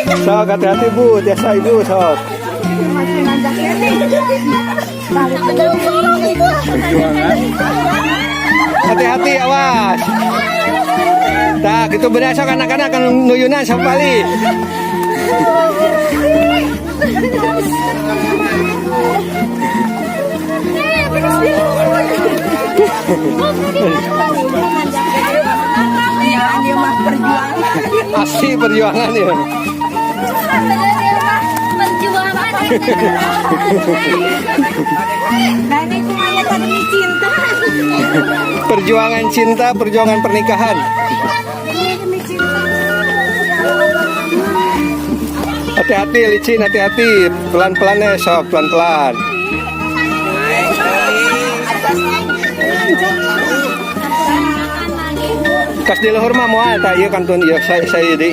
Sok hati-hati, Bu, tiasa Ibu sok. Perjuangan. Hati-hati, awas. Tah, gitu benar, sok anak-anak kan nuyunan sama pali. Dia mah perjuangan. Asli perjuangan ya. Perjuangan. Nah, ini kumanya tadi cinta. Perjuangan cinta, perjuangan pernikahan. Demi cinta. Hati-hati licin, hati-hati. Pelan-pelan ya, sok pelan-pelan. Kas di luhur mah moal tah ieu kantun ieu saya di.